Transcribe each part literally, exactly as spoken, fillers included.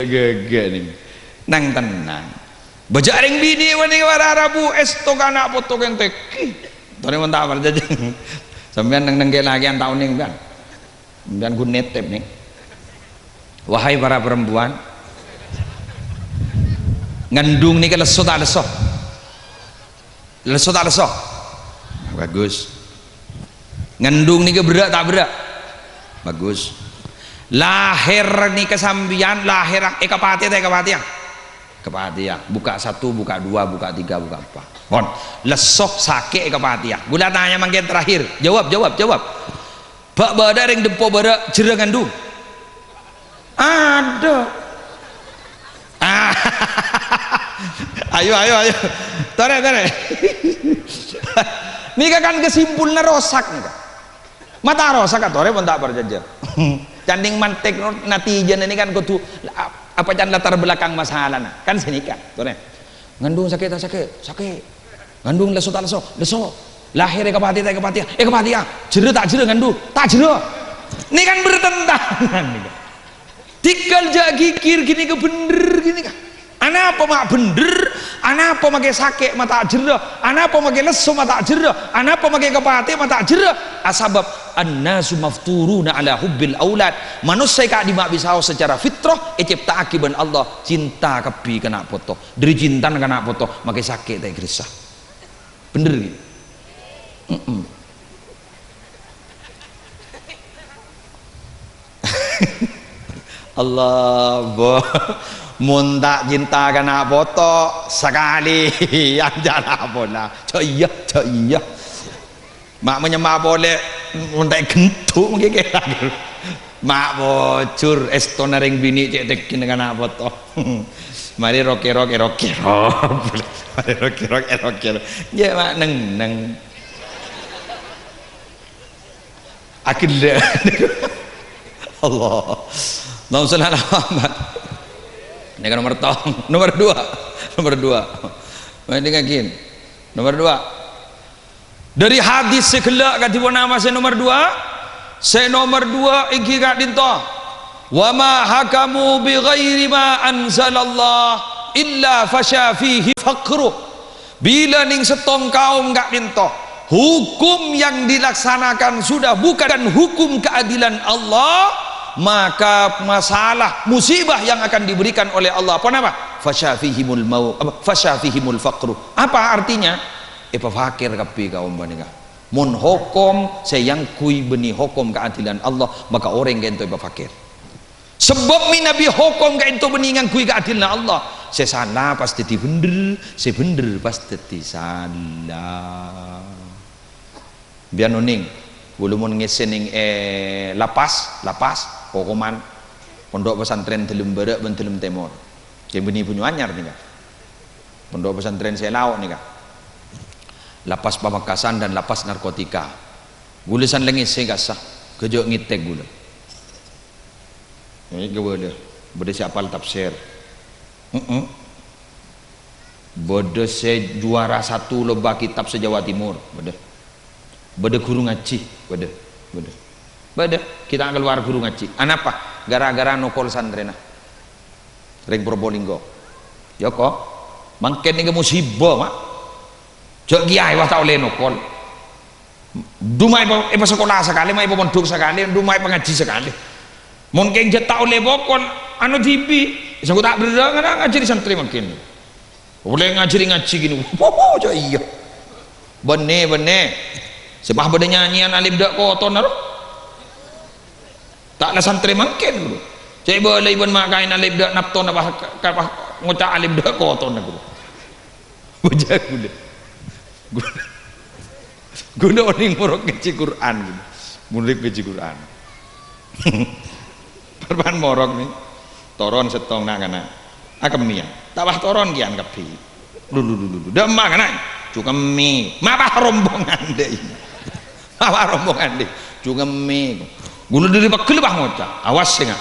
Ghâghâ nèng. Nang tennang. Bâjâ' rèng binè' wani wara rabu èsto ka ana' poto kèng tèkè. Torè mon ta' parcajâ. Sampèyan neng-neng kè lakè'an ta' onèng, sampèyan. Sampèyan ghun nètèp, nèng. Wahai para perempuan, ngandung nèka lesso ta' lesso? Lesso ta' lesso? Bagus. Ngandung nèka berrâ' ta' berrâ'? Bagus. Lahèr nèka sampèyan, lahèr èkapatè ta' èkapatèya? Èkapatèya. Buka satu, buka dua, buka tiga, buka empat. Pon. Lesso, sakè', èkapatèya. Ghulâ tanya mangkèn terakhir. Jawab, jawab, jawab. Bâ' bâdâ rèng dempo bârâ' jârâ ngandung? Ada. Ah. Ayo, ayo, ayo. Torè, torè. Nèka kan kesimpulanna rosak nèka. Mata rosak, torè mon ta' parcajâ. Candhing mantek no, natijana nèka kan kodhu apa can latar belakang masalana. Kan sanèka, torè. Ngandung sakè' ta' sakè'? Sakè'. Ngandung lesso ta' lesso? Lesso. Lahèr èkapatè ta' èkapatèya? Èkapatèya. Jârâ ta' jârâ ngandung? Ta' jârâ. Nèka kan bertentangan nèka. Tèngghâl jâ' ghighir ghânèka bhendher ghânèka. Anapa ma' bhendher? Anapa makè sakè' ma' ta' jârâ? Anapa makè lesso ma' ta' jârâ? Anapa makè èkapatè ma' ta' jârâ? Asabâb annasu mafturuna ala hubbil aulad. Manossa è ka'dimma bisaos secara fitrah ècèpta'aghi bân Allah cinta kabbhi ka ana' poto. Dhâri cintana ka ana' poto, makè sakè' ta' èghâressa. Bhendher, ghi? Mm-mm. Allah, bo. Mon ta' cinta ka ana' poto, sakalèyan jâ' la pola. Jâ' iyâ, jâ' iyâ. Ma' manyemma polè, mon ta' èghento' mangkè kèra. Ma' bojur, èstona rèng binè' cè' tèkèna ka ana' poto. Marè rok-èrok, èrok-èrok. Marè rok-èrok, èrok-èrok. Yâ, ma' neng-neng. Aghellâ'. Allah. Allahumma shalli ala Muhammad. Nèka nomor tong, nomor dua. Nomor dua. Mending agin. Nomor dua. Dhâri hadis sè ghellâ' kadhi ponapa sè nomer duwâ'? Sè nomer duwâ' èngghi ka'dinto, "Wa ma hakamu bi ghairi ma anzalallah illa fasya fihi faqru." Bilâ nèng sèttong kaum ka'dinto, hukum yang dilaksanakan sudah bukan hukum keadilan Allah, maka masalah musibah yang akan diberikan oleh Allah, ponapa? Fasya fihimul mau-, apa? Fasya fihimul faqru. Apa artinya? Èpafakèr kabbhi kaum panèka. Mon hokom sè èangghuy bânnè hokom kaadilan Allah, maka orèng kaènto èpafakèr. Sabâb mènabi hokom kaènto bânnè ngangghuy kaadilanna Allah, sè sala pas dhâddhi bhendher, sè bhendher pas dhâddhi sala. Sampèyan onèng, ghulâ mon ngèssè nèng è lapas, lapas, hokoman, pondhuk pesantren Dâlem Bârâ' bân Dâlem Tèmor. Sè bânnè Bânyu Anyar nèka. Pondhuk pesantren sè lao' nèka. Lapas Pamekasan dan lapas narkotika. Ghulâ san la ngèssè kassa, ghâjâ' ngètèk ghulâ. Nèka bâdâ, bâdâ sè apal tafsir. Heeh. Bâdâ sè juara satu lomba kitab se-Jawa Timur, bâdâ. Bâdâ ghuru ngajhi, bâdâ, bâdâ. Bâdâ, ghi' ta' kalowar ghuru ngajhi. Anapa? Gara-gara nokol santrèna. Rèng Probolinggo. Yâ, ko'. Mangkèn nèka musibah, Ma'. Jâ' kèyaè, wah, ta' ollè nokol. Dhu ma' èpa-, èpasakola sakalè, ma' èpapondhuk sakalè, dhu ma' èpangajhi sakalè. Mon kèng jâ' ta' ollè pokol, anu dhibi', sengko' ta' berrâ' ngana ngajhâri santrè mangkèn. Ollè ngajhâri ngajhi kènè, popo, jâ' iyâ. Bânnè, bânnè. Sè pas bâdâ nyanyèyan alèp dâ' kotonna, ro. Ta' la santrè mangkèn, ro. Cè' bâlâi bân ma' kaèn alèp dâ' naptona, pas, ka-, pas ngoca' alèp dâ' kotonna, ro. Bâjâ ghulâ. Ghulâ. Ghulâ onèng morok ngajhi Qur'an, ghulâ. Morok ngajhi Qur'an. Parpan morok nè. Toron sèttong na'-kana'. Akemmèyan. Ta' pas toron kèyan kabbhi. Lu, lu, lu, lu, lu. Dâ' emma' kana'. Cukemmè. Ma' pas rombongan dâ' iyâ. Ma' pas rombongan dâ'. Cukemmè. Ghulâ dhâri pegghel pas ngoca'. Awas, sènga'.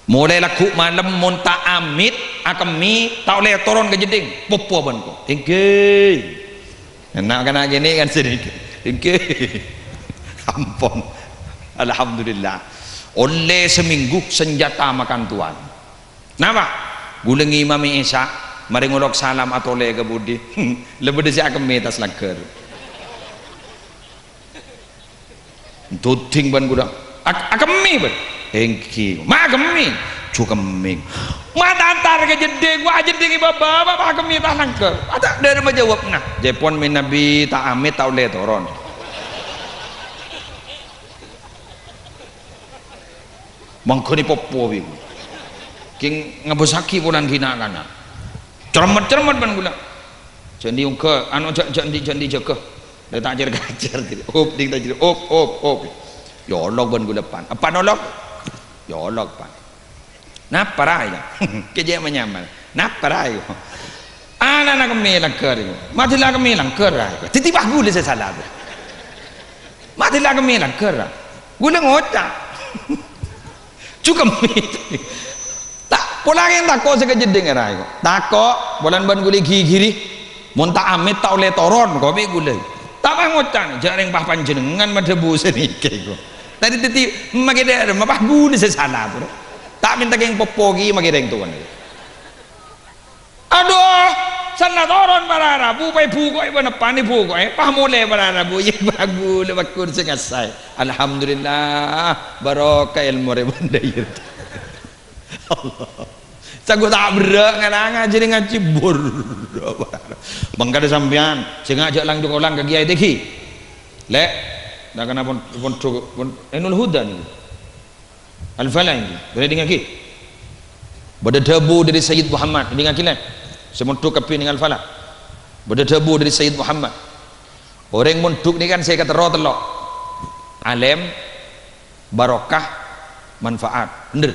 Molaè lagghu' malem mon ta' amèt, akemmè, ta' ollè toron ka jeddhing, popo bân ko. Èngghi. Na'-kana' kènè' kan sè èngghi. Èngghi. Ampon. Alhamdulillah. Ollè samènggu sanjhâta makan tuan. Napa? Ghulâ ngimami Isya, marè ngolok salam atolè ka budi. La bâdâ sè akemmè tas langghâr. Doding bân ghulâ. Ak-, akemmè, bân. Èngghi. Ma' akemmè. Jhu kemmè. Ma' tatar ka jeddhing, wa' jeddhing bâbâ, ma' akemmè tas langghâr. Ada dâri majâwâbna. Jhâ' pon mènabi ta' amèt ta' ollè toron. Mangghâni popo bi'. Kèng ngabâssaghi polana ghi' na'-kana'. Cermet-cermet bân ghulâ. Jhâ' andi' ongghâ, anu, jhâ', jhâ' andi', jhâ' andi' jâgâ. Lè ta' jâr-kajâr, op, ding ta' jâr, op, op, op. Yâ olok bân ghulâ pan. Epan olok? Yâ olok pan. Napa ra, yâ? Kèjè manyamana. Napa ra, yâ? Ana'na kemmè langghâr, yâ. Madhila kemmè langghâr, ra, yâ. Dhâddhi pas ghulâ sè sala, bro. Madhila kemmè langghâr, ra. Ghulâ ngoca'. Jhu kemmè. Ta', polana tako' sè ka jeddhing, ra, yâ. Tako', polana bân ghulâ ghighiri. Mon ta' amèt, ta' ollè toron, kopi ghulâ. Ta' pas ngoca', jhâ' rèng pas panjhennengngan madhâbu sanèka, ko. Tadi dhâddhi, makè dâ' remma pas ghulâ sè sala, bro. Ta' mènta kèng popo ghi' makè rèng towana. Adhu, sanna toron para rabu, pa èbhuko'è bân eppa'na èbhuko'è, pas molè para rabu, yâ, bagus, bagus sè ngasaè. Alhamdulillah, barokah èlmo rè bân dhâjâ. Allah. Saguwa ta' berrâ' ngala-, ngajhâri ngajhi, bor. Mangkana sampèyan, sè ngajhâk lang-, lang ka kèyaè tèngghi. Lè', na kana pon-, pondhuk, pon-, Ainul Huda nèko. Al-Falah nèko, bâdâ èdingngaghi. Bâdâ dhâbu dâri Sayyid Muhammad, èdingngaghi, lè'. Sè mondhuk kabbhi nèng Al-Falah. Bâdâ dhâbu dâri Sayyid Muhammad. Orèng mondhuk nèka kan sè èkaterro tello'. Alèm, barokah, manfaat. Bhender.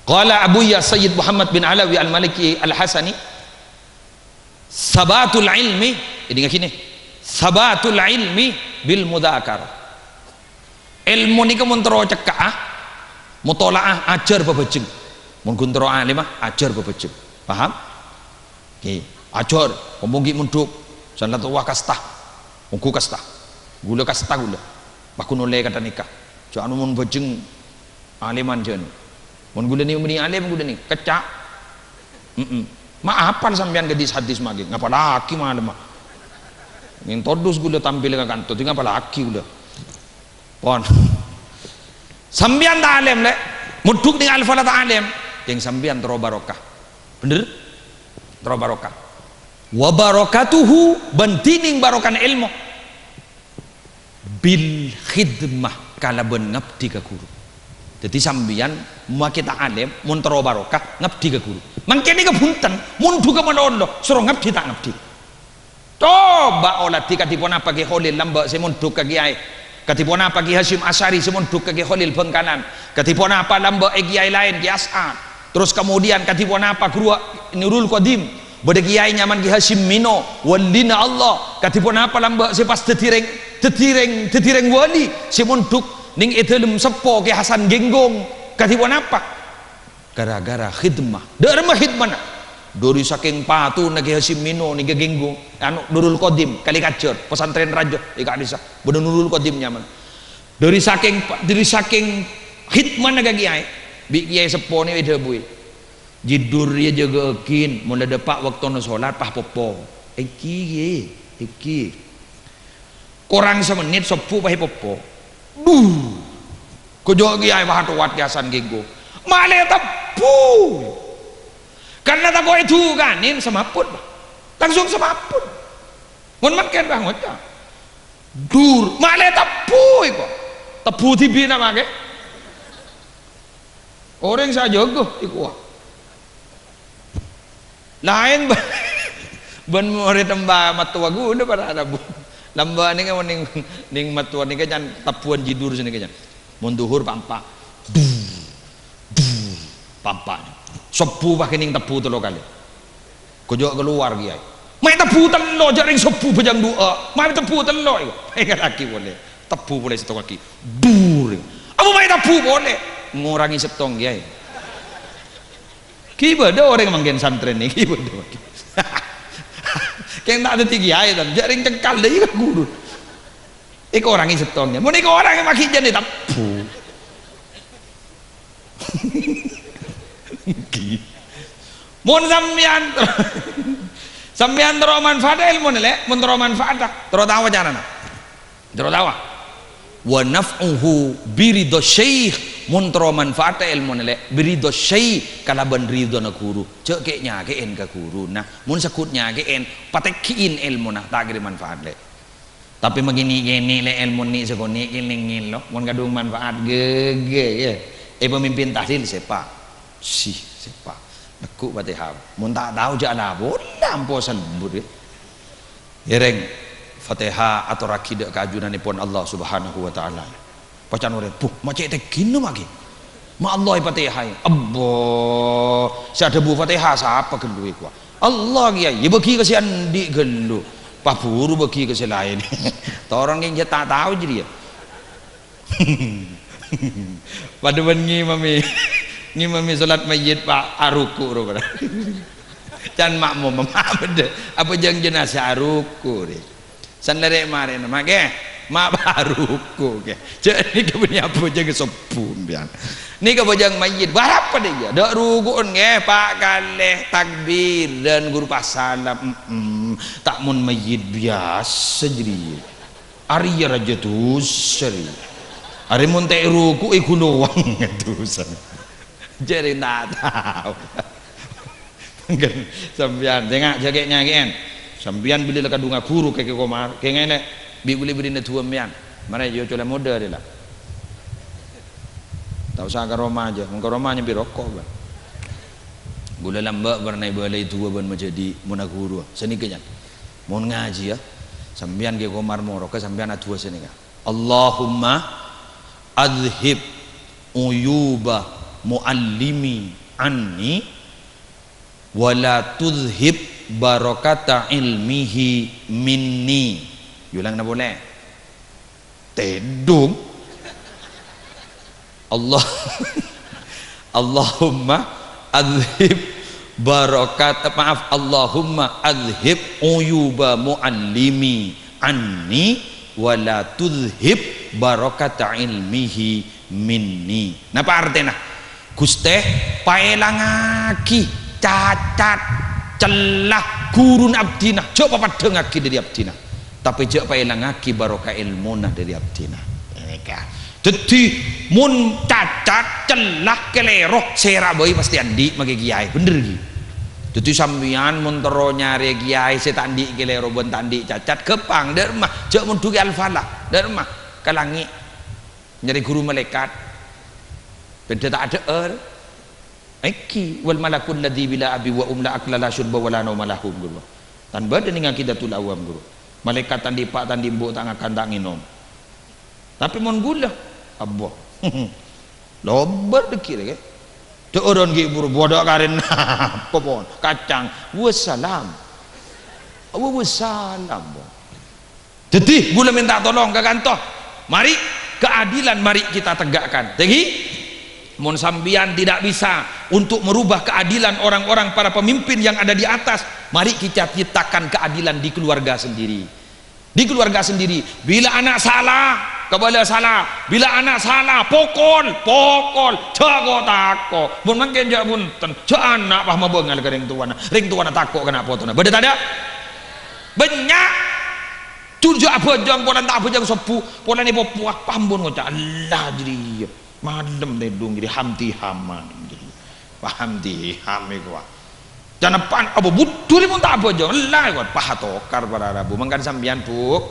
Qala Abuya Sayyid Muhammad bin Alawi Al-Maliki Al-Hasani, "Sabatul ilmi," èdingngaghi nè, "sabatul ilmi bil mudzakarah." Èlmo nèka mon terro cekka'a, mutola'ah, ajhâr bhâbhâjheng. Mon ghun terro alèma, ajhâr bhâbhâjheng. Paham? Ngghi, ajhâr, omong ghi' mondhuk, san la towa kasta, ongghu kasta, ghulâ kasta ghulâ, pas ghun ollè kadhâ' nèka, jhâ' anu mon bhâjheng alèman jhâ' anu, mon ghulâ nè bânnè alèm ghulâ nè, kècca', mm-mm, ma' apal sampèyan ka hadis-hadis maghi, ngapalaghi malem, ma', nèng todus ghulâ tampil ka kanto, dhi ngapalaghi ghulâ, pon, sampèyan ta' alèm, lè', mondhuk nèng Al-Falah ta' alèm, kèng sampèyan terro barokah. Bhender? Terro barokah. Wa barakatuhu, bân dhinèng barokana èlmo, bil khidmah, kalabân ngabdi ka ghuru. Dhâddhi sampèyan makè ta' alèm, mon terro barokah, ngabdi ka ghuru. Mangkèn nèka bhunten, mondhughâ malolo, soro ngabdi ta' ngabdi. Coba oladhi kadhi ponapa Kè Kholil lambâ' sè mondhuk ka kèyaè. Kadhi ponapa Kè Hasyim Asy'ari sè mondhuk ka Kè Kholil Bhângkalan. Kadhi ponapa lambâ' è kèyaè laèn, Kè As'ad. Terros kemudian kadhi ponapa ghuru Nurul Qadim. Bâdâ kèyaè nyamana Kè Hasyim Mino, walina Allah. Kadhi ponapa lambâ' sè pas dhâddhi rèng, dhâddhi rèng, dhâddhi rèng wali sè mondhuk nèng è dhâlem seppo Kè Hasan Genggong. Kadhi ponapa? Gara-gara khidmah. Dâ' remma khidmana. Dâri sakèng patuna Kè Hasyim Mino nèng Genggong, anu, Nurul Qadim, Kalikajar, pesantren rajâ è ka'dissa'. Bâdâ Nurul Qadim nyamana. Dâri sakèng pa-, dâri sakèng khidmana ka kèyaè, bi' kèyaè seppona èdhâbuwi, "Jidur rèya jâgâ'âghin, mon la dâpa' bâktona solat, pas popo." Èngghi, èngghi. Korang samennit sobbhu pas èpopo. Duh. Ghujâ' kèyaè pas atowat Kè Hasan Genggong. Malè tebbhu. Karna tako' èdhukanè, samaput, Pak. Langsung samaput. Mon mangkèn, Pak, ngoca'. Dur, malè tebbhu èko. Tebbhu dhibi' na makè. Orèng sè ajâgâ èko. Laèn bân, bân morèdda Mbah Mattowa ghulâ para rabu. Lambâ' nèka nèng, nèng Mattowa nèka can tebbhuwân jidur sanèka can. Mon dhuhur pa'-empa'. Dur, dur, pa'-empa'. Sobbhu pas kènèng tebbhu tello kalè. Ghujâ' kalowar kèyaè. Maè tebbhu tello, jhâ' rèng sobbhu bhâjâng duwâ'. Maè tebbhu tello, èko. Èngalaghi polè. Tebbhu polè sèttong aghi. Dur. Apa maè tebbhu polè? Ngorangè sèttong, kèyaè. Ghi' bâdâ orèng mangkèn santrèna, ghi' bâdâ mangkèn. Kèng ta' dhâddhi kèyaè, tan. Jhâ' rèng cengkal, la iyâ ghuru. Èkorangè sèttongnga. Mon èkorangè maghi' jhâ' tebbhu. Mon sampèyan, sampèyan terro manfaat èlmona, Lè', mon terro manfaat, terro tao carana. Terro tao. "Wa naf'uhu biridha syekh," mon terro manfaat èlmona, Lè', biridha syekh, kalabân ridhâna ghuru. Jhâ' kè'-nyakè'èn ka ghuruna. Mon segghut nyakè'èn, patèghi'in èlmona, ta' kèra manfaat, Lè'. Tapè makè nè'-kènè', Lè', èlmo nè' sakonè' kènèng ngèlo, mon kadhung manfaat, ghâghâ, yâ. È pamimpin tahlil, sèpa'? Si, sèpa'? Neggu' Fatihah. Mon ta' tao, jhâ' la pola ampo salbut, yâ. Ngèrèng Fatihah atorraghi dâ' ka ajunannèpon Allah Subhanahu wa Ta'ala. Pacan orèng, "Bu, ma' cè' tègghina, ma' ghi? Ma' Allah èpatèhaè." "Abbo, sè adhâbu Fatihah sapa ghâllu, è, kowa?" "Allah, kèya." "Yâ, bâghi ka sè andi' ghâllu. Pabhuru bâghi ka sè laèn." Toron kèng jhâ' ta' tao jârèya. Padâ bân ngimami, ngimami solat mayyit, Pa', aruku' ro, Pa'. Can ma'mum, ma' bâdâ abhâjâng jenazah aruku', rè. San larè' marèna, ma' kè, ma' aruku', kè. Jhâ' nèka bânnè abhâjâng sobbhu, sampèyan. Nèka abhâjâng mayyit, bârâmpa dâ' iyâ? Dâ' ruku'en, kè, pa' kalè takbiran, ghuru passalam. Mm-mm. Ta' mon mayyit biyasa jârèya. Arèya rajâ dhusa, rè. Arè mon ta' èruku'i ghulowang dhusa. Jârèya ta' tao. Mangkèn sampèyan, sènga' jhâ' kè'-nyakè'èn. Sampèyan bilâ la kadhunga ghuru kè Komar, kèngèng, Lè', bi' ghulâ bâdâna duwâ sampèyan. Marè, yâ, colè modâ rè la. Ta' osa ka roma jâ, mon ka roma nyambi roko', Bân. Ghulâ lambâ' pernah èbâlâi duwâ bân majâdi' monna ghuru. Sanèka, Nyan. Mon ngajhi, yâ, sampèyan kè Komar moro, kè sampèyan adu'a sanèka. "Allahumma adhhib uyuba muallimi anni, wa la tudhhib barakata ilmihi minni." Èolangana polè. Tèdung. Allah, Allahumma adhhib barakat, maaf, Allahumma adhhib uyuba muallimi anni, wa la tudhhib barakata ilmihi minni. Napa artèna? Ghustè, paèlangaghi cacat, cella, ghuruna abdhina, jhâ' papeddhângaghi dâri abdhina. Tapè jhâ' paèlangaghi barokah èlmona dâri abdhina. Ènèka. Dhâddhi, mon cacat, cella, kalèro, sèra bhâi pastè andi' makè kèyaè. Bhender, ghi? Dhâddhi, sampèyan mon terro nyarè kèyaè sè ta' andi' kalèro bân ta' andi' cacat, ghâmpang. Dâ' remma, jhâ' monḍhughè Al-Falah. Dâ' remma, ka langngè'. Nyarè ghuru malaèkat. Bhender ta' adhâ'âr. Èngghi, "Wal malakul ladzi bila abi wa um la akla la syurba wa la nauma lahum," ghuru. Tan bâdâ nèng Aqidatul Awam, ghuru. Malaèkat ta' andi' eppa', ta' andi' embu', ta' ngakan, ta' ngènom. Tapè mon ghulâ, abbo. Lobâr dâggi' rè, kè. Dâ'ârân ghi' buru bâdâ karèn apa pon? Kacang. Wassalam. Wa wassalam, pon. Dhâddhi, ghulâ mènta tolong ka kanto. Mari, keadilan mari kita tegakkan. Tèngghi, mon sampèyan tidak bisa untuk merubah keadilan orang-orang, para pemimpin yang ada di atas, mari kita ciptakan keadilan di keluarga sendiri. Di keluarga sendiri, bilâ ana' sala, kabâlâ sala. Bilâ ana' sala, pokol, pokol. Jhâ' ko-tako'. Mon mangkèn jhâ' bhunten. Jhâ' ana' pas mabângal ka rèng towana. Rèng towana tako' ka na' potona. Bâdâ tadâ'? Bânnya'. Jhur jhâ' abhâjâng, polana ta' abhâjâng sobbhu, polana èpopowa, pambun ngoca', "Allah, jârèya malem tèdung jârèya, hamdi haman jârèya. Paham di ham èkowa." Caneppa'an, apa budhu rè mon ta' abhâjâng? Allah, èkowa, paha tokar para rabu. Mangkana sampèyan, Bu,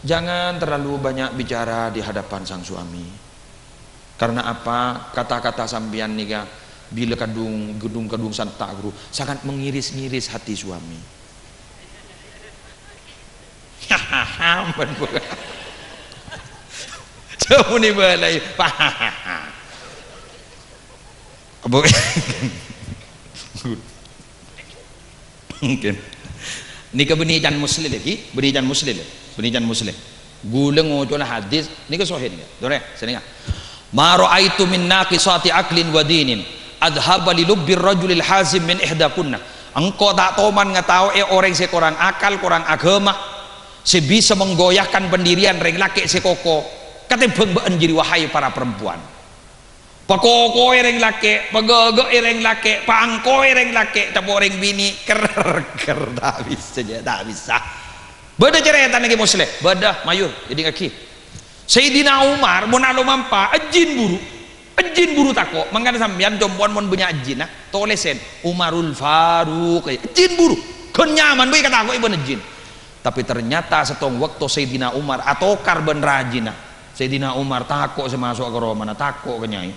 jangan terlalu banyak bicara di hadapan sang suami. Karena apa? Kata-kata sampèyan nèka bilâ kadhung, kadhung, kadhung santa' ghuru, sangat mengiris-ngiris hati suami. Ampon, Bu. Jhâ' muni bâlâi. Apa? Mungkin. Nèka bânnè can Muslim lagi, bânnè can Muslim, bânnè can Muslim. Ghulâ ngocola hadis, nèka sahih nèka. Torè, sènènga. "Ma ra'aitu min naqisati aqlin wa dinin adhhaba li lubbir rajulil hazim min ihdakunna." Engko' ta' toman ngatao'è orèng sè korang akal, korang aghâma, sè bisa menggoyahkan pendirian rèng lakè' sè koko, katèmbhâng bâ'ân jârèya, wahai para perempuan. Pakokowè rèng lakè', pagâgâ'è rèng lakè', paangkowè rèng lakè', capo' rèng binè', ker-, ker-, ta' bisa, jâ, ta' bisa. Bâdâ carètana Kè Musleh? Bâdâ, mayu, èdingngaghi. Sayyidina Umar, mon alomampa, èjin buru. Èjin buru tako'. Mangkana sampèyan, compo'an mon bânnya' èjinna, tolèsèn. Umarul Faruq, èjin buru. Ghân nyaman bhâi katako'è bân èjin. Tapè ternyata sèttong bâkto Sayyidina Umar atokar bân rajina. Sayyidina Umar tako' sè maso' ka romana, tako' ka nyai.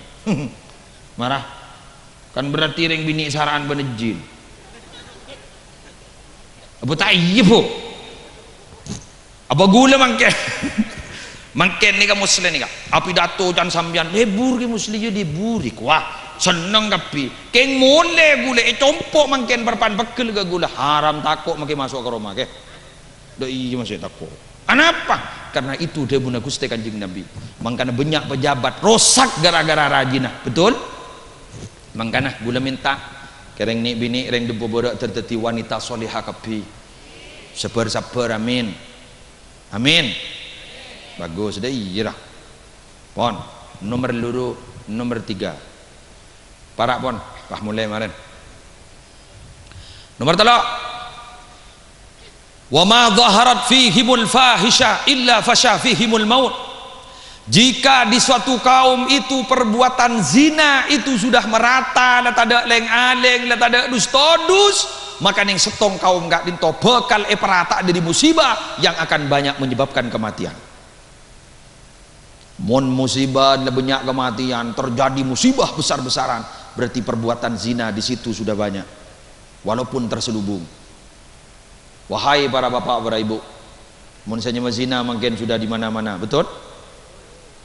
Mara. Kan berarti rèng binè' sara'an bân èjin. Apa ta' iyâ, Bu? Apa ghulâ mangkèn? Mangkèn nèka Musleh nèka. Apidato can sampèyan, "Lebur Kè Musleh, yâ lebur." Wah, senneng kabbhi. Kèng molè ghulâ ècompo' mangkèn parpan pegghel ka ghulâ. Haram tako' mangkèn maso' ka roma, Kè. Dâ' iyâ masè tako'. Anapa? Karena itu dhâbuna Ghustè Kanjeng Nabi. Mangkana bânnya' pejabat rosak gara-gara rajina. Betul? Mangkana ghulâ mènta ka rèng nè'-binè', rèng dâmpo bârâ' dhâr dhâddhi wanita soleha kabbhi. Sabbhâr-sabbhâr, amin. Amin. Bagus, dâ' iyâ ra. Pon, nomer loro, nomer tiga. Para' pon, wah, molè marèn. Nomer tello'. "Wa ma dhaharat fihimul fahisha illa fasha fihimul maut." Jika di suatu kaum itu perbuatan zina itu sudah merata, la tadâ' lèng-alèng, la tadâ' dus-todus, maka nèng sèttong kaum ka'dinto bhâkal èparata' dâri musibah yang akan banyak menyebabkan kematian. Mon musibah la bânnya' kamatèyan, terjadi musibah besar-besaran, berarti perbuatan zina di situ sudah banyak, walaupun terselubung. Wahai para bapa', para ibu, mon sè nyama zina mangkèn sudah di mana-mana, betul?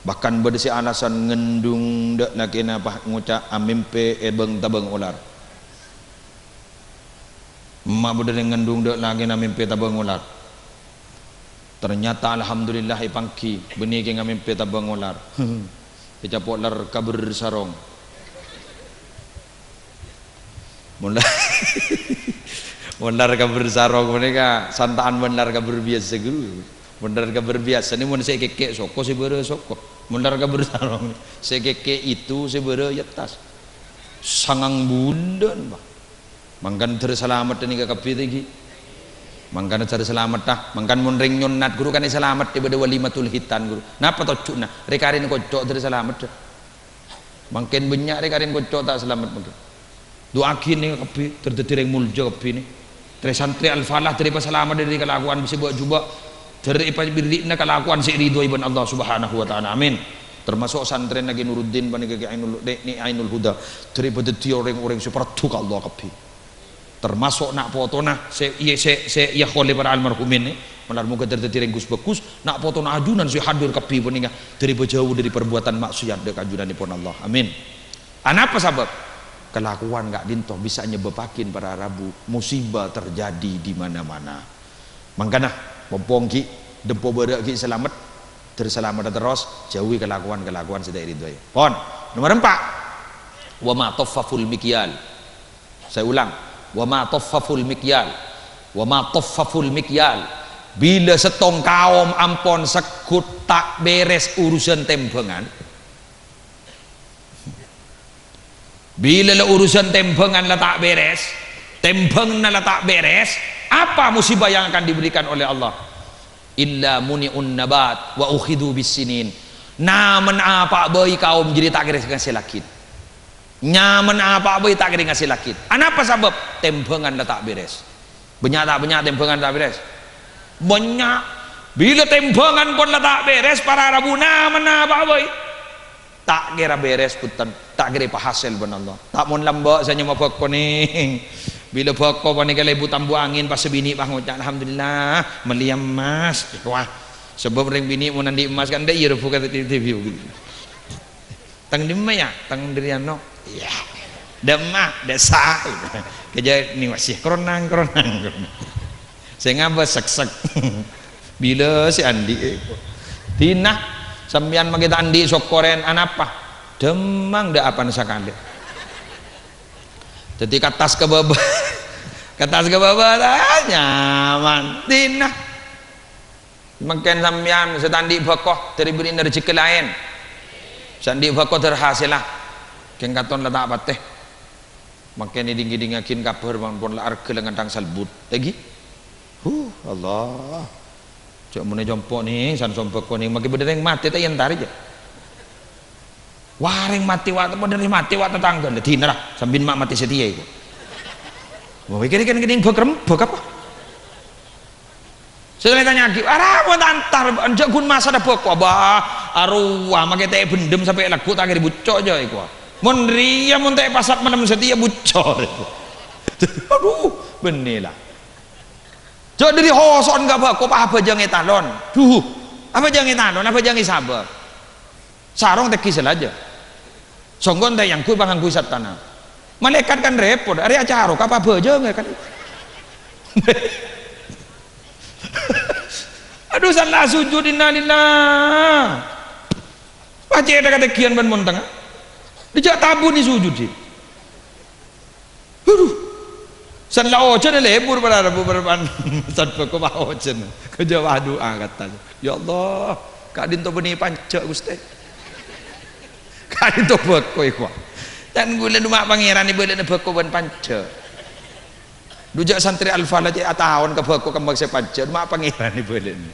Bahkan bâdâ sè alasan ngandung dâ' lakèna pas ngoca' amèmpè èbâng-tabâng olar. Emma' bâdâ rèng ngandung dâ' lakèna mèmpè tabâng olar. Ternyata alhamdulillah èpangghi, bânnè kèng amèmpè tabâng olar. Ècapo' lar kabâr sarong. Mon la-, mon lar kabâr sarong panèka santa'an bân lar kabâr biyasa, Guru. Mon lar kabâr biyasa nè mon sè èkèkè' soko sè bârâ soko. Mon lar kabâr sarong sè èkèkè' itu sè bârâ è attas. Sangang bulân, Pak. Mangkana dhâr salameddhâ nèka kabbhi tèngghi. Mangkana dhâr salameddhâ. Mangkana mon rèng nyonnat ghuru kan salameddhâ bâdâ walimatul khitan, ghuru. Napa tojjhuna? Rè-karèna kocco' dhâr salameddhâ. Mangkèn bânnya' rè-karèna kocco' ta' salamet mangkèn. Du'aaghi nèka kabbhi, dhâr dhâddhi rèng molja kabbhi nè. Trè-santrè Al-Falah dhâr èpasalamet dhâri kalakowan sè bâ'-jubâ', dhâr èpabherri'na kalakowan sè èridhoi bân Allah Subhanahu wa Ta'ala. Amin. Termasuk santrèna Kè Nuruddin panèka Kè Ainul, Nè', Nè' Ainul Huda, dhâr èpadhâddhiyâ rèng-orèng sè parlo ka Allah kabbhi. Termasuk na' potona sè, iyâ, sè, sè, iyâ, kholè para almarhumin nè, malar moghâ dhâr dhâddhi rèng ghus-bhâghus, na' potona ajunan sè hadir kabbhi panèka dhâr èpajhâu dhâri parbuatan maksiat dâ' ka ajunannèpon Allah. Amin. Anapa sabâb? Kalakowan ka'dinto bisa nyebâbbhâghi para rabu musibah terjadi di mana-mana. Mangkana, pompong ghi' dâmpo bârâ' ghi' salamet, dhâr salameddhâ terros, jhâuwi kalakowan-kalakowan sè ta' èridhoi. Pon, nomer empa'. Wa ma taffaful mikyal. Saya ulang, "Wa ma taffaful mikyal, wa ma taffaful mikyal." Bilâ sèttong kaom ampon segghut ta' bèrès urusan tèmbhângan, bilâ la urusan tèmbhângan la ta' bèrès, tèmbhânganna la ta' bèrès, apa musibah yang akan diberikan oleh Allah? "Illa muni'un nabat wa ukhidhu bis-sinin." Namen apa bhâi kaom jârèya ta' kèra ngasèllaghi. Nyaman apa bhâi ta' kèra ngasèllaghi. Anapa sabâb? Tèmbhângan la ta' bèrès. Bânnya' ta' bânnya' tèmbhângan ta' bèrès? Bânnya'. Bilâ tèmbhângan pon la ta' bèrès, para rabu namen apa bhâi ta' kèra bèrès, bhunten. Ta' kèra èpahasèl bân Allah. Ta' mon lambâ' sè nyama bhâko nè. Bilâ bhâko panèka lèbur tambu angèn, pas sè binè' pas ngoca', "Alhamdulillah, mellè emmas." Wah, sabâb rèng binè' mon andi' emmas kan dâ' iyâ rebu ka T V. Tang dimma, yâ? Tang dâri ano? Iyâ. Dâ' emma, dâ' sa. Kèjhâ' nè masih kronang, kronang, kronang. Sè ngabâs sèksèk. Bilâ sè andi', eh. Dinah, sampèyan makè ta' andi' sokkorèn, anapa? Dâmmang dâ' apana sakalè. Dhâddhi kattas ka bâbâ. Kattas ka bâbâ, ah, nyaman. Dinah. Mangkèn sampèyan sè ta' andi' bhâko, dhâr èbherri'na rejhekkè laèn. Sè andi' bhâko dhâr hasèlla. Kèng katon la ta' patè. Mangkèn èdhing-èdhingngaghin kabhâr, mon pon la arghâ la ngènthang salbut. Lagi? Huh, Allah. Jhâ' mon è compo' nèng, san sombhâko nèng, mangkèn bâdâ rèng matè ta' èyentarè, jhâ'. Wah, rèng matè wa', bâdâ rèng matè wa' tatangghâ. Lah, dinah ra, sambin ma' matè satèya iku. Wah, kèra-kèra kèdhing bhâk-rembhâk apa? Sè la ètanya'aghi, "Ara, mon ta' entar, jhâ' ghun masa dâ' bhâko." Abah, arowa, makè ta' èbhendhem sampè' lagghu' ta' kèra bucco' jâ' iku. Mon rèya, mon ta' èpasap malem satèya bucco'. Adhu, bânnè la. Jhâ' dâri hoso'en ka bhâko, pa abhâjâng è talon. Duh, abhâjâng è talon, abhâjâng è sabâ. Sarong tèngghi sè lajâ. Songghon ta' èyangghuy, pangangghuy satana. Malaèkat kan rèpot, arè acarok, apa abhâjâng kan? Adhu, san la sujud, innalillah. Pacèthak katènggiyân bân montengnga. Dâjâ' tabunè sujud, jhi. Adhu. San la ojhân lebur para rabu parapan. San bhâko pa ojhân. Kajâwâ du'a katanya. "Ya Allah, ka'dinto bânnè panjhâ, Ghustè." Ka'dinto bhâko iku. Can ghulâ duma' Pangèran èbâlâna bhâko bân panjhâ. Dhu jâ' santrè Al-Falah cè' ataon ka bhâko kembhâng sè panjhâ, duma' Pangèran èbâlâna.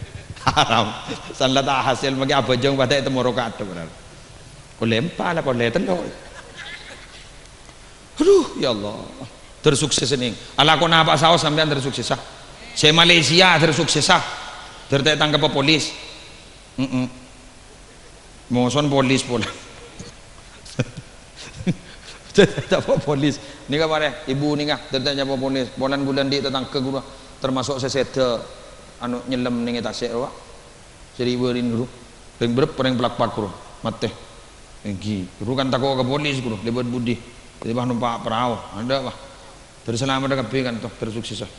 Haram. San la ta' hasèl makè abhâjâng padâ ètemmo rokaat, para. Polè empa' la polè tello'. Adhu, ya Allah. Dâr sukses nèng. Alako napa saos sampèyan dâr suksessa. Sè Malaysia dâr suksessa. Dâr ta' ètangkep polis. Mm-mm. Mosona polis polè. Dâr ta' ètangkep polis. Nèka marè, ibu nèka, dâr ta' ètangkep polis. Polana ghulâ andi' tatangghâ ghuru, termasuk sè sèdhâ, anu, nyellem nèng è tasè' rowa. Sè ri-bâri' ghuru, rèng bârâmpa rèng plak-plak ghuru, matè. Èngghi, ghuru kan tako' ka polis ghuru, lèbât budi. Jadi pas nompa' parao, adâ', wah. Terros salamet kabbhi kan, toh, terros sukses, ah.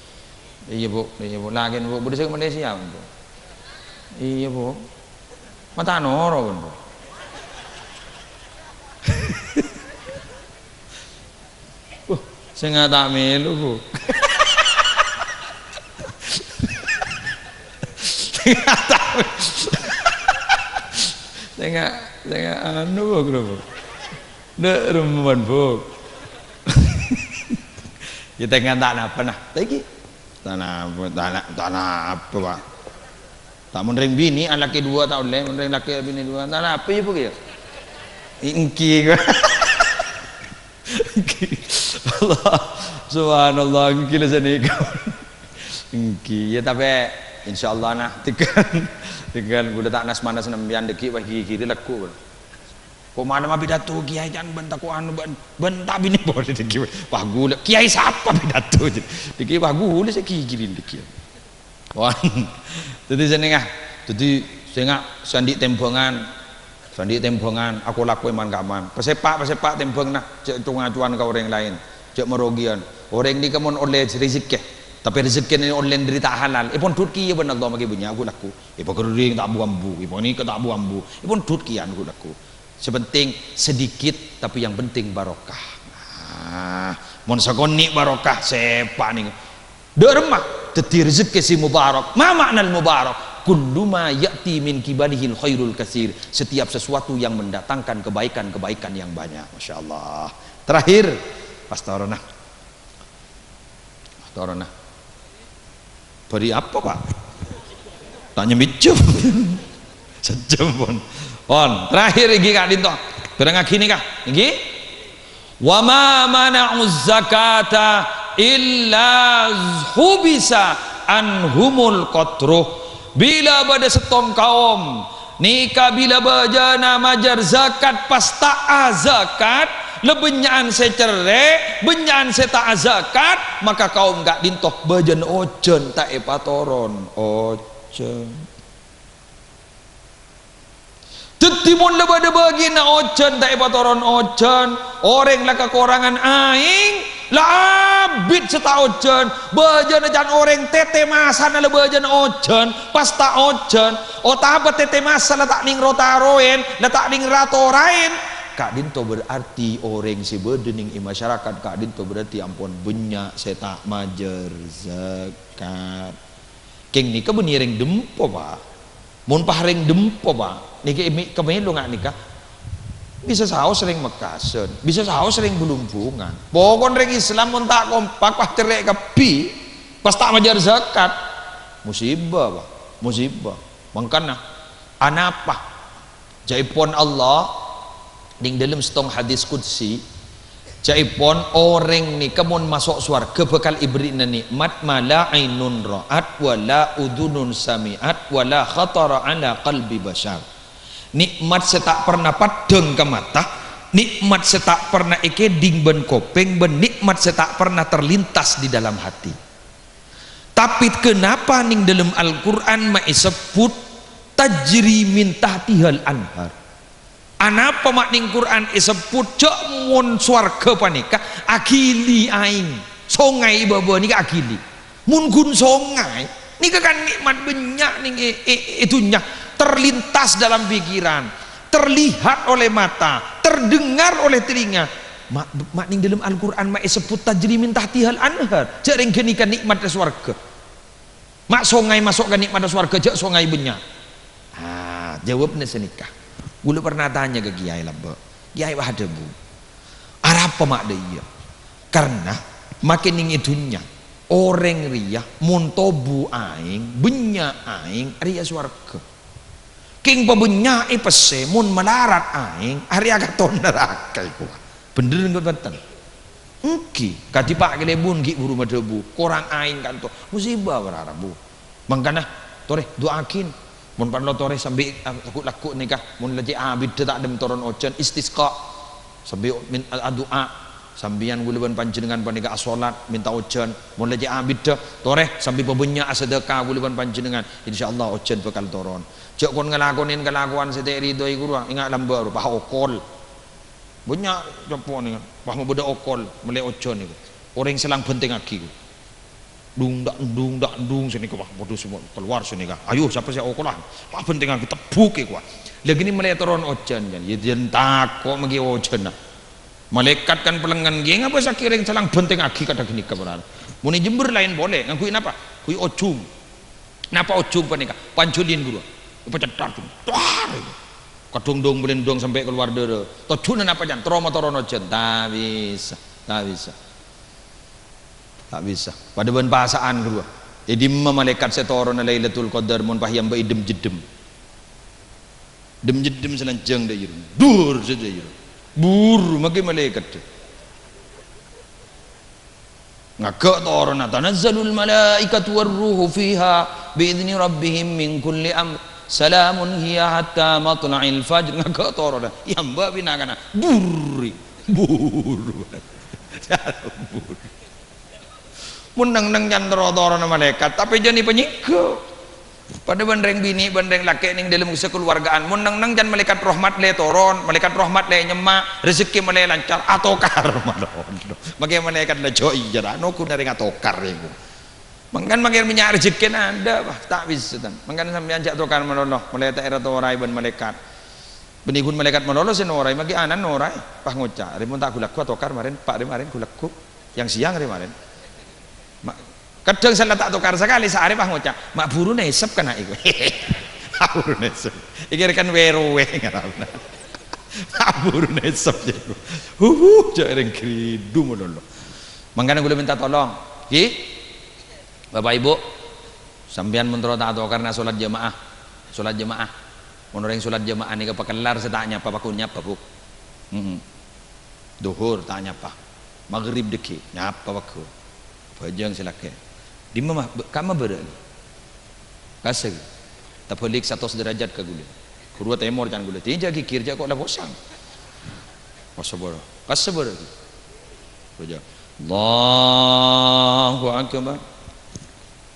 Iyâ, Bu, iyâ, Bu. Lakèna, Bu, budi sè Malaysia, Bu. Iyâ, Bu. Mata noro, Bu. Wah, sènga' ta' mèlo, Bu. Sènga' ta' mèlo. Sènga', sènga' anu, Bu, Bu. Ndak remman, Bu. Kita kan ta' napa, nah. Lagi. Ta' napa, ta' na-, ta' napa, Pak. Ta' mon rèng binè', alakè duwâ' ta' ollè, mon rèng lakè' binè' duwâ', ta' napa, yâ, Bu, yâ? Èngghi, kok. Èngghi. Allah, subhanallah, èngghi la sanèka. Èngghi, yâ, tapè insyaallah, nah, tèngghâl, tèngghâl, ghulâ ta' nas-manas sampèyan, dâgghi' pas ghighiri lagghu'. Kok malem apidato kèyaè can bân tako' anu bân, bân ta' binè polè dâgghi'. Wah, ghulâ, kèyaè sapa pidato? Dâgghi', wah, ghulâ sè ghighiri dâgghi'. Wah. Dâddhi sènga', dâddhi sènga' sè andi' tèmbhângan, sè andi' tèmbhângan, ako-lakoè man-kaman. Pasèpa', pasèpa' tèmbhânganna, jhâ' co-ngacowan ka orèng laèn, jhâ' marogiyân. Orèng nèka mon ollè rejekkè, tapè rejekkèna ollè dâri ta' halal, èpondhut kèya bân Allah makè bânnya' ghu-lagghu. Èpaghâring ta' bu-ambu, èpanèka ta' bu-ambu, èpondhut kèya ghu-lagghu. Sè penting sedikit, tapi yang penting barokah. Nah, mon sakonè' barokah, sèpa' nèng. Dâ' remma, dâddhi rejekkè sè mubarak. Ma ma'nal mubarak? Kullu ma ya'ti min qibalihil khairul katsir. Setiap sesuatu yang mendatangkan kebaikan-kebaikan yang banyak. Masya Allah. Terakhir, pas toronna. Toronna. Bâri' apa, Pak? Ta' nyemmit jhâm. Sajjhâm pon. Pon. Terakhir èngghi ka'dinto. Bhârengngaghi nèka. Èngghi. "Wa ma mana'uz zakata illa hubisa anhumul qatru." Bilâ bâdâ sèttong kaom Nèka bilâ bâjâna majâr zakat pas ta' azakat, la bânnya'an sè cerrè', bânnya'an sè ta' azakat, maka kaom ka'dinto bâjâna ojhân ta' èpatoron ojhân. Dâddhi, mon la bâdâ bâgiyânna ojhân ta' èpatoron ojhân, orèng la kakorangan aèng, la abit sè ta' ojhân, bâjâna can orèng tètè masana la bâjâna ojhân, pas ta' ojhân, otabâ tètè masa la ta' nèng ro-taroèn, la ta' nèng ra-toraèn, ka'dinto berarti orèng sè bâdâ nèng è masyarakat ka'dinto berarti ampon bânnya' sè ta' majâr zakat. Kèng nèka bânnè rèng dâmpo, Pa'. Mon pas rèng dâmpo, Pa', nèka èmè-, kemèlo nga' nèka. Bisa saos rèng Mekkasân, bisa saos rèng Blumbungan. Pokon rèng Islam mon ta' kompak, wah, cerrè' kabbhi, pas ta' majâr zakat. Musibah, Pak. Musibah. Mangkana, anapa? Ca'èpon Allah, neng dâlem sèttong hadis qudsi, ca'èpon orèng nèka mon maso' sowarghâ bhâkal èberri'na nè'mat ma la ainun ra'at, wa la udzunun sami'at, wa la khatara ala qalbi basyar. Nè'mat sè ta' perna paddhâng ka mata, nè'mat sè ta' perna èkèdhing bân kopèng, bân nè'mat sè ta' perna terlintas di dalam hati. Tapè kenapa neng dâlem Al-Qur'an ma' èsebbhut tajri min tahtihal anhar? Anapa ma' neng Qur'an èsebbhut jâ' mon sowarghâ panèka aghili aèng, songay è bâbâ nèka aghili? Mon ghun songay, nèka kan nè'mat bânnya' neng è, è, è dhunnya, terlintas dalam pikiran, terlihat oleh mata, terdengar oleh telinga. Ma', ma' neng dâlem Al-Qur'an ma' èsebbhut tajri min tahtihal anhar. Jâ' rèng ghânèka nè'matta sowarghâ. Ma' songay maso' ka nè'matta sowarghâ, jâ' songay bânnya'. Ah, jâwâbbhâ sanèka. Ghulâ perna atanya ka kèyaè lambâ'. Kèyaè wah adhâbu, "Arapa ma' dâ' iyâ?" Karna makè neng è dhunnya, orèng rèya mon tobu aèng, bânnya' aèng, rèya sowarghâ. Kèng pabânnya'è pèssè, mon malarat aèng, arèya katon naraka èkowa. Bhendher ngghi bhunten? Èngghi, kadhi Pa' Kalèbun ghi' buru madhâbu, "Korang aèng kanto." Musibah para rabu. Mangkana, torè, du'aaghin. Mon parlo torè sambi, ah, lagghu'-lagghu' nèka, mon la cè' abiddhâ ta' dhâddhi toron ojhân, istisqa. Sambi min-, a-, adu'a. Sampèyan ghulâ bân panjhennengngan panèka asolat, mènta ojhân. Mon la cè' abiddhâ, torè sambi pabânnya' asadhâka ghulâ bân panjhennengngan. Insyaallah ojhân bhâkal toron. Jâ' kon ngalakonè kalakowan sè ta' èridhoi ghuru, enga' lambâ' ru, pas okol. Bânnya' compo'na, pas mabâdâ okol, mellè ojhân nèko. Orèng sè lang bhentengngaghi, ghuru. Dung, dak, dung, dak, dung, sanèka, wah, padâ semua keluar sanèka. Ayo, sapa sè okolan? Wah, bhentengngaghi, tebbhuk, èkowa. Lha, ghânèka mellè toron ojhân, kan? Yâ, jhân tako' maghi ojhânna. Malaèkat kan pèlengngen, ghi ngabâsaghi orèng sè lang bhentengngaghi kadhâng ghânèka, para. Mon è Jember laèn polè, ngangghuy napa? Ngangghuy ojung. Napa ojung panèka? Panjhulin, ghuru. Èpacèthar, ghuru. Duar! Kadhungdhung-bâlindhung sampè' kalowar dârâ. Tojjhuna napa, jhân? Terro matoron ojhân. Ta' bisa. Ta' bisa. Ta' bisa. Padâ bân pasa'an, ghuru. È dimma malaèkat sè toronna Lailatul Qadar mon pas èambâ' è dhâm-jeddhâm? Dhâm-jeddhâm salanjhâng dâ' iyâ. Dur sadhâjâ. Buru maghi malaèkat. Ngaghâ' toronna, "Tanazzalul malaikatu war ruhu fiha bi idzni rabbihim min kulli amr. Salamun hiya hatta matla'il fajr." Ngaghâ' toronna. Èambâ' bina kana. Buru. Buru. Buru. Mon neng-neng can terro toronna malaèkat, tapè jhân èpanyèngghâ. Padâ bân rèng binè' bân rèng lakè' neng dâlem sakalowarga'an. Mon neng-neng can malaèkat rahmat lè toron, malaèkat rahmat lè nyemma', rejekkè malè lancar, atokar manono. Makè malaèkat la jhâ' iyâ, ra, nongghuna rèng atokar iku. Mangkana makè bânnya' rejekkèna adâ', bah, ta' bisa, tan. Mangkana sampèyan jhâ' tokar manono, malè ta' èra toraè bân malaèkat. Bânnè ghun malaèkat manono sè noraè, makè ana' noraè, pas ngoca', "Rè mon ta' ghu-lagghu atokar marèn, Pa', rè marèn ghu-lagghu." Yang siang rè marèn. Ma-, kadhâng sè la ta' tokar sakalè, saarè pas ngoca', "Ma' buru nèsep kana' iku." Ma' buru nèsep. Iki rèkan wè-rowè ngarana. Ma' buru nèsep, jâ' iku. Huhu, jhâ' rèng ghâridhu malolo. Mangkana ghulâ mènta tolong, ghi. Bapak Ibu, sampèyan mon terro ta' tokar na solat jamaah. Solat jamaah. Mon orèng solat jamaah nèka pakellar sè ta' nyapa, paghun nyapa, Bu. Heeh. Dhuhur ta' nyapa. Maghrib dhâggi' nyapa pagghun. Bhâjâng sè lakè'. Dimma, Ma'? Bâ-, ka'emma bârâ' ghi? Kassa' ghi? Tabâlik satos derajat ka ghulâ. Ghâruwa tèmor can ghulâ. Dija ghighir jâ' ko' la posang. Kassa' bârâ'. Kassa' bârâ' ghi? Bhâjâng. Allahu Akbar.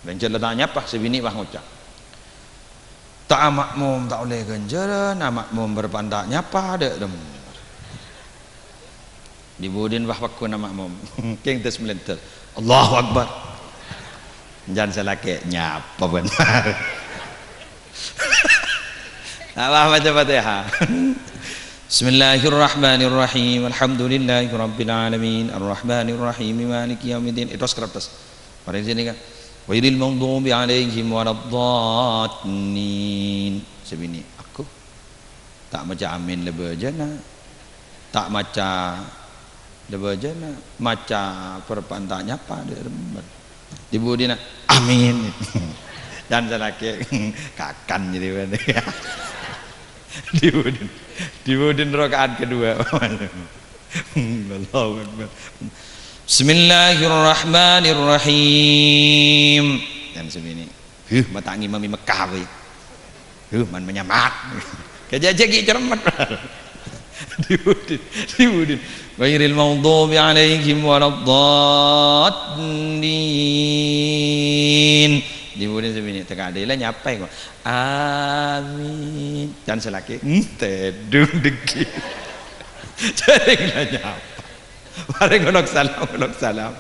Rèng jâ' la ta' nyapa, sè binè' pas ngoca'. Ta' ama'mom ta' ollè ghânjhârân, ama'mom bârâmpan ta' nyapa, dâ' remma. Di-budina pas pagghun ama'mom. Kèng tes-melèntes. Allahu Akbar. Jhân sè lakè' nyapa bân. Apa maca Fatihah? Bismillahirrahmanirrahim. Alhamdulillahirabbil alamin. Arrahmanirrahim. Maliki yaumiddin. Ètos kertas. Marèng sini kan. Ghairil maghdubi alaihim waladdallin. Sè binè', aku ta' maca amin la bhâjâna. Ta' maca, dâ' bâjâna maca perpa'an ta' nyapa, dâ' remma. Dibudina, "Amin." Can salakè, kakan jadi bâdâ. Dibudin, dibudin rakaat kedua. Allahu Akbar. Bismillahirrahmanirrahim. Can sè binè'. Huh, ma' ta' ngimami Mekkah, wè. Huh, man manyamat. Kajâjâ ghi' cermet. Dibudin, dibudin. Ghairil maghdubi alaihim waladdallin. Dibudin sè binè', teka' dâ' la nyapa, kok. Amin. Can salakè, hmm, tèdung dâgghi'. Jhâreng la nyapa. Marè ngolok salam, ngolok salam.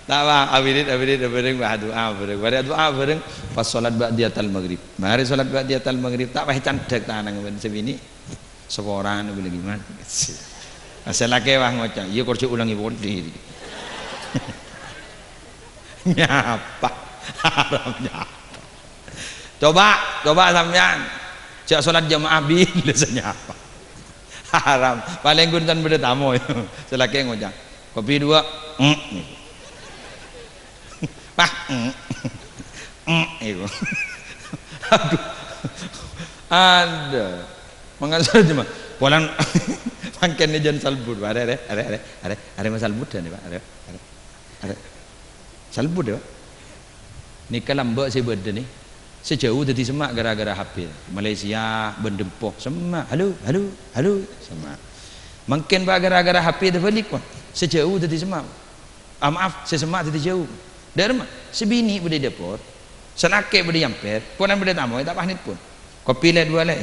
Ta' wa, awirid, awirid, bhâreng, wa, adu'a bhâreng. Marè adu'a bhâreng, pas sholat ba'diyatal maghrib. Marè sholat ba'diyatal maghrib, ta' wa candhâk tanang bân sè binè'. Saporana bilâ gimana? Sè lakè wa ngoca', "Iyâ, kor jhâ' olangè polè." Nyapa? Haram nyapa. Coba, coba sampèyan. Jhâ' sholat jamaah bilâ sè nyapa. Haram. Palèng ghun can bâdâ tamoy. Sè lakè ngoca', "Kopi dua." Mm. Wah, mm. Mm, iku. Aduh. Ada. Mangan saja, Mas. Polana mangkèn jhân salbut. Arè, arè, arè, arè, arè, arè, Mas, salbut jhân, Pak. Arè, arè. Arè. Salbut, ya, Pak. Nèka lambâ' sè bâdâ nè. Sè jhâu dhâddhi semma' gara-gara H P. Malaysia, bân Dempo, semma'. Halo, halo, halo, semma'. Mangkèn, Pak, gara-gara H P terbalik, Pak. Sè jhâu dhâddhi semma'. Ah, maaf, sè semma' dhâddhi jhâu. Dâ' remma, sè binè' bâdâ è dâpor, sè lakè bâdâ è ampèr, polana bâdâ tamoy, ta' pahnit pon. Kopi lè' duwâ' lè'.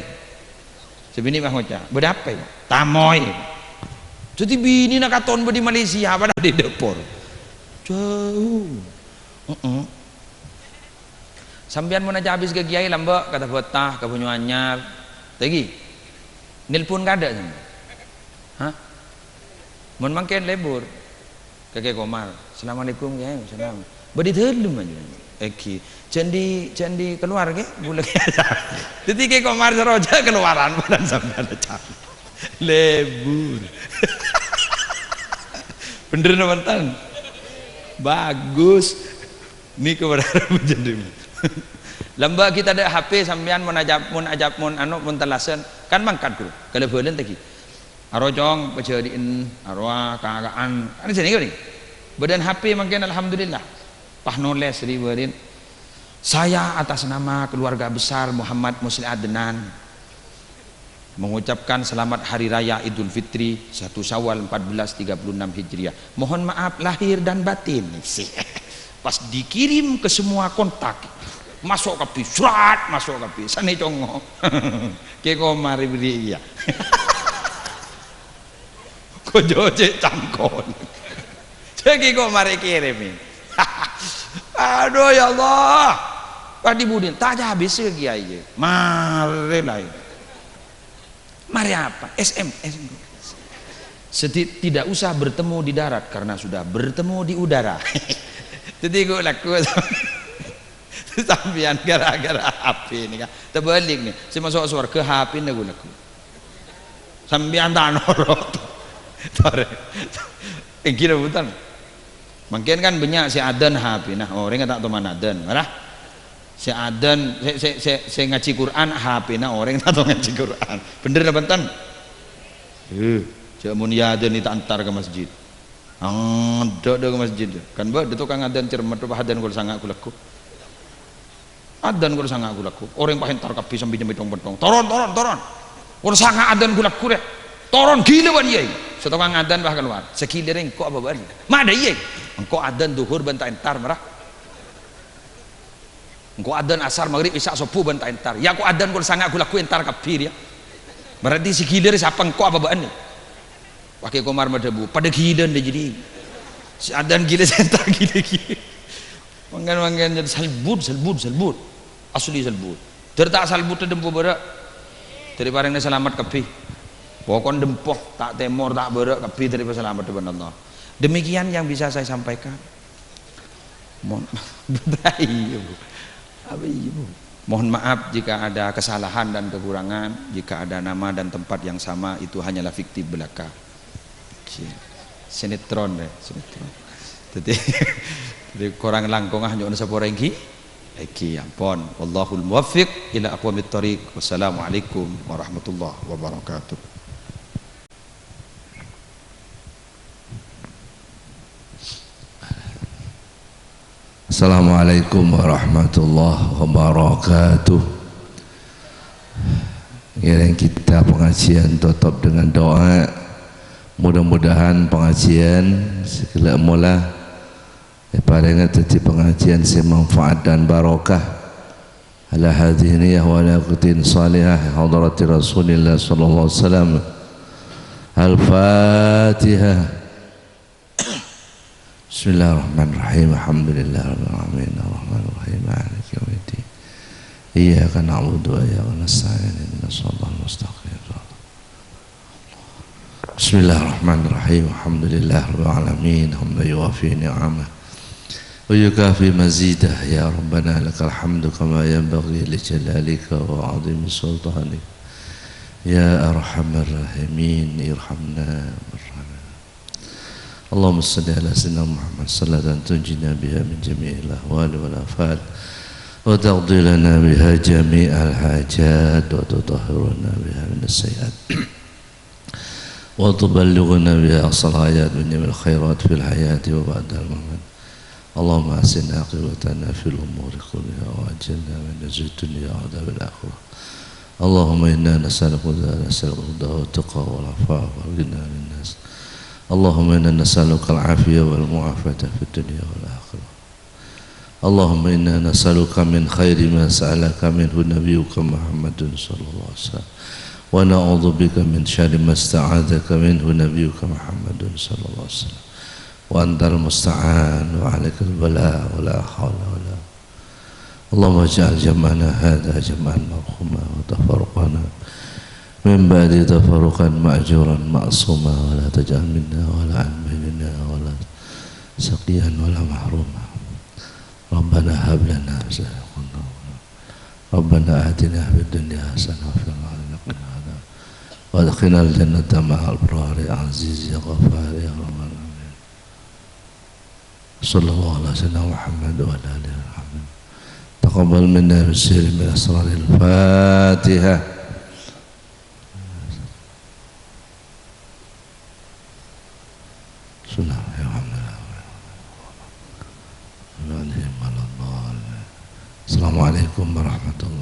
Sè binè' pas ngoca', "Bâdâ apa, Pak?" "Tamoy." Dhâddhi binèna katon bâdâ è Malaysia, padahal è dâpor. Jhâu. Heeh. Sampèyan mon ajhâ' abis ka kiai lambâ', ka Tabata, ka Banyuanyar. Tèghi. Nelpon kadâ' sampèyan. Hah? Mon mangkèn lebur. Ka Kiai Komar. "Assalamualaikum, Kiai." "Salam." "Bâdâ è dâlem, Panjhennengan?" "Èngghi." "Jhân di, jhân di keluar, Kiai." Bulâ Kiai. Dhâddhi Kiai Komar soro jhâ' keluaran, polana sampèyan ajhâ'. Lebur. Bhender napa enten? Bagus. Nèko berharap jadi. Lambâ' kita dâ' H P sampèyan mon ajhâ', mon ajhâ', mon anu, mon tellasan, kan mangkat, Guru. Kalabâlân tèghi. Aro, Cong, pajhâdi'ân, arowa, kaka'an. Kan jârèya nèko nè. Bâdâna H P mangkèn, alhamdulillah. Pas nolès ri-, bâri'ân. "Saya atas nama keluarga besar Muhammad Musleh Adnan mengucapkan selamat Hari Raya Idul Fitri satu Syawal empat belas tiga puluh enam Hijriah. Mohon maaf lahir dan batin." Pas dikirim ke semua kontak, maso' kabbhi, srat, maso' kabbhi. Sanè congngo'. Kè kok marè bâri' iyâ. Kojo cè' cangkon. Cè' kè kok marè kèrèmè. Aduh, ya Allah. Pas dibudin, ta' jhâ' bisa kiai. Marè laèn. Marè apa? S M S. Seti-, tidak usah bertemu di darat karena sudah bertemu di udara. Dhâddhi kok lagu sampèyan gara-gara H P nèka. Terbalik nè. Sè maso' sowarghâ H P-na kok lagu. Sampèyan ta' noro'. Torè. Èngghi napa bhunten? Mangkèn kan bânnya' sè adzan H P-na, orèng ta' toman adzan, marah. Sè adzan, sè, sè, sè, sè ngajhi Qur'an, H P-na orèng ta' toman ngajhi Qur'an. Bhender napa enten? Eh, jhâ' mon iyâ adzan ta' entar ka masjid. Adâ' dâ' ka masjid. Kan bâdâ tokang adzan cermet, pas adzan kol sanga' ghu-lagghu. Adzan kol sanga' ghu-lagghu. Orèng pas entar kabbhi sambi nyambi tong-pentong. "Toron, toron, toron. Kol sanga' adzan ghu-lagghu rè. Toron ghilâ bân iyâ." Sè tokang adzan pas kalowar. "Sè ghilâ rè engko' apa bâ'na?" "Mada iyâ. Engko' adzan dhuhur bân ta' entar, marah. Engko' adzan asar, maghrib, isya, sobbhu bân ta' entar. Iyâ, ko' adzan kol sanga' ghu-lagghu entar kabbhi rèya. Berarti sè ghilâ rè sapa, engko' apa bâ'na?" Pak Komar madhâbu, "Padâ ghilâna jârèya. Sè adzan ghilâ, sè entar ghilâ, ghilâ." Mangkèn, mangkèn, jadi salbut, salbut, salbut. Asli salbut. Dhâr ta' salbut, dhâddhi empo bârâ'. Dhâri parèngna salamet kabbhi. Pokon Dempo, ta' tèmor, ta' bârâ' kabbhi dhâri pasalamet bân Allah. Demikian yang bisa saya sampaikan. Mohon, iya, Bu. Apa iya, Bu? Mohon maaf jika ada kesalahan dan kekurangan, jika ada nama dan tempat yang sama, itu hanyalah fiktif belaka. Sinetron, ya, sinetron. Jadi, jadi korang langkong, ah, nyo'on sapora ènggi. Ènggi, ampon. Wallahul muwaffiq ila aqwamit thoriq. Wassalamualaikum warahmatullahi wabarakatuh. Assalamualaikum warahmatullahi wabarakatuh. Ngèrèng kita pengajian tutup dengan doa. Mudah-mudahan pengajian sè ghellâ' mola èparèngè dhâddhi pengajian sè manfaat dan barokah. Ala hadhihi niyah wa ala niyatin salihah hadrati Rasulillah sallallahu alaihi wasallam. Al-Fatihah. Bismillahirrahmanirrahim. Alhamdulillahirabbil alamin. Arrahmanirrahim. Maliki yaumiddin. Iyyaka na'budu wa iyyaka nasta'in. Ihdinas siratal mustaqim. Bismillahirrahmanirrahim. Alhamdulillahirabbil alamin. Hamdan yuwafi ni'amahu wa yukafi mazidah. Ya Rabbana lakal hamdu kama yanbaghi li jalalika wa 'azimi sultanik. Ya arhamar rahimin, irhamna marhamna. Allahumma shalli ala sayyidina Muhammad salatan tunjina biha min jami'il ahwali wal afat, wa taqdi lana biha jami'al hajat, wa tutahhiruna biha minas sayyi'at, wa tuballighuna biha aqsal ghayat min jami'il khairat fil hayati wa ba'dal mamat. Allahumma ahsin aqibatana fil umuri kulliha wa ajirna min khizyi dunya wa adzabil akhirah. Allahumma inna nas'aluka huda, nas'aluka huda wa tuqa wal afafa wal ghina 'anil nas. Allahumma inna nas'aluka al-afiyah wal mu'afata fid dunya wal akhirah. Allahumma inna nas'aluka min khairi ma sa'alaka minhu nabiyyuka Muhammadun sallallahu alaihi wasallam. Wa na'udzubika min syarri ma sta'adzaka minhu nabiyyuka Muhammadun sallallahu alaihi wasallam. Wa antal musta'an wa alaikal bala wa la haula wa la. Allahumma ij'al jam'ana hadza jam'an marhuma wa tafarruqana min ba'di tafarruqan ma'juran ma'suma wa la taj'al minna wa la 'an bainina wa la syaqiyan wa la mahruma. Rabbana hab lana Rabbana atina fid dunya hasanah wa fil akhirati hasanah wa qina adzabannar. Wa adkhilnal jannata ma'al abrari. Aziz ya Ghaffar ya Rahman Rahim. Sallallahu ala sayyidina Muhammad wa ala alihi wa sahbihi. Taqabbal minna bi sirri min asraril Fatihah. Bismillahirrahmanirrahim. Assalamualaikum warahmatullahi